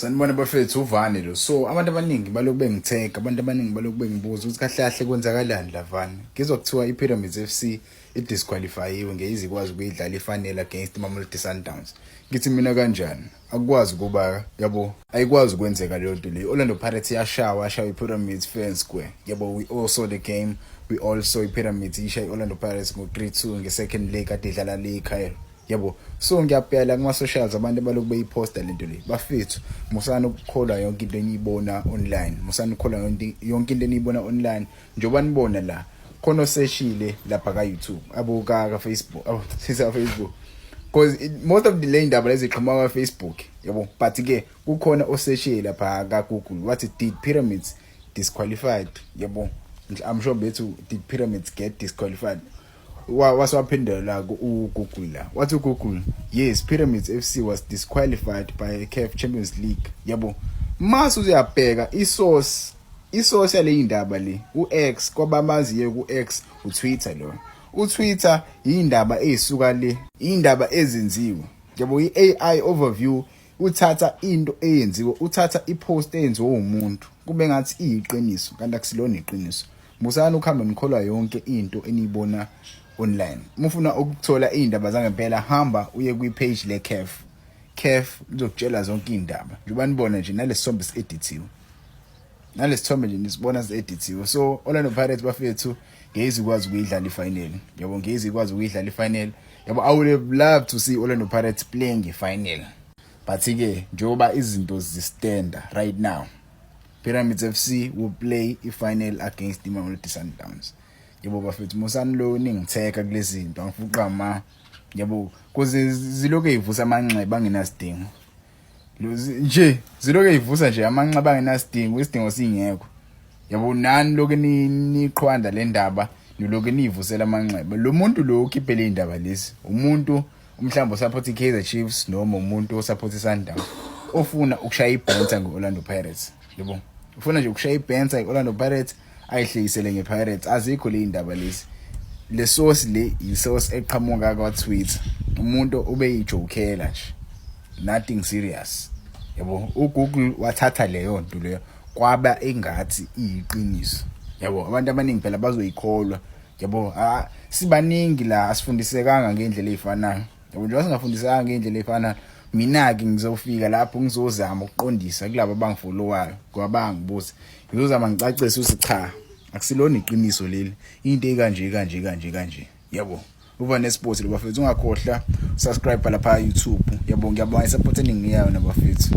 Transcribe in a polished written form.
Sanibona bafethu, uvane lo. So abantu abaningi balokhu bengithega, abantu abaningi balokhu bengibuza ukuthi kahle kahle kwenzakalani la vane. Ngizwa kuthiwa iPyramids FC idisqualifyiwe, ngeke izikwazi ukuyidlala ifinal against iMamelodi Sundowns. Ngithi mina kanjani? Akukwazi ukuba, yabo, ayikwazi ukwenzeka leyo nto leyo. Orlando Pirates yashawa, yashawa iPyramids fair and square. Yabo, we all saw the game. We all saw iPyramids isha iOrlando Pirates ngo-3-2 nge-second leg kade idlala le eCairo. Yabo, so ngiyabheka kuma-socials, abantu abalokhu beyiposta lento le. Bafethu, musani ukukholwa yonke into eniyibona online, musani ukukholwa yonke into eniyibona online. Njengoba nibona la, khona oseshile lapha ka-YouTube, abo ka-Facebook, oh, sisa Facebook, because most of the le ndaba lezi ziqhamuka ka-Facebook, yabo. But ke kukhona oseshile lapha ka-Google, wathi, "Did Pyramids disqualified?" Yabo, I'm sure bethu, "Did Pyramids get disqualified?" Wasewaphendula uGoogle la, wathi uGoogle, "Yes, Pyramids FC was disqualified by CAF Champions League." Yabo, mase uyabheka isource yale indaba le, uX, kwabamaziyo kuX, uTwitter lo, uTwitter, indaba ezisuka le, indaba ezenziwe, yabo, iAI overview. Uthatha into eyenziwe, uthatha ipost eyenziwe umuntu, kube ngathi iyiqiniso, kanti akusilona iqiniso. Musani ukuhamba nikholwa yonke into eniyibona online. Uma ufuna ukuthola izindaba zangempela, hamba uye kwi-page le-CAF. CAF izokutshela zonke izindaba. Njengoba nibona nje, nalesithombe si-edithiwe, nalesithombe nje nisibona si-edithiwe. So Orlando Pirates, bafethu, ngeke izikwazi ukuyidlala ifinal, yabo, ngeke izikwazi ukuyidlala ifinal, yabo. I would have loved to see Orlando Pirates playing ifinal, but ke njengoba izinto zistanda right now, Pyramids FC will play i-final against iMamelodi Sundowns. Yebo bafethu, musani lo ningitheka kulezi zinto, angifuqa ma, yabo, kuze zilokhu ezivusa amanxeba angenasidingo nje, zilokhu ezivusa nje amanxeba angenasidingo, isidingo singekho, yabo. Nani lokhu niqhwanda le ndaba, nilokhu niyivusela amanxeba. Lo muntu lo ukhiphe le indaba lezi, umuntu mhlawumbe osupport iKaizer Chiefs noma umuntu osupport iSundowns ofuna ukushaya ibhensa ngeOrlando Pirates, yabo, ufuna nje ukushaya ibhensa ngeOrlando Pirates, ayihlekisele ngePirates. Azikho le indaba lezi. Le source le, isource eqhamuka kwa Twitter, umuntu ubeyijokela nje, nothing serious, yabo. uGoogle wathatha leyo nto leyo, kwaba engathi iyiqiniso, yabo. Abantu abaningi phela bazoyikholwa, yabo. Ah, sibaningi la, asifundisekanga ngendlela ezifanayo, yabo. Njengoba singafundisekanga ngendlela efanayo, mina ke ngizofika lapho ngizozama ukuqondisa kulabo abangifollowayo, ngoba bangibuza, ngizozama ngicacise ukuthi cha, akusilona iqiniso leli, into ekanje kanje kanje kanje, yabo. Uva nesports lo, bafethu, ungakhohlwa subscribe lapha YouTube, yabo. Ngiyabonga isupport eningi yayo nabafethu.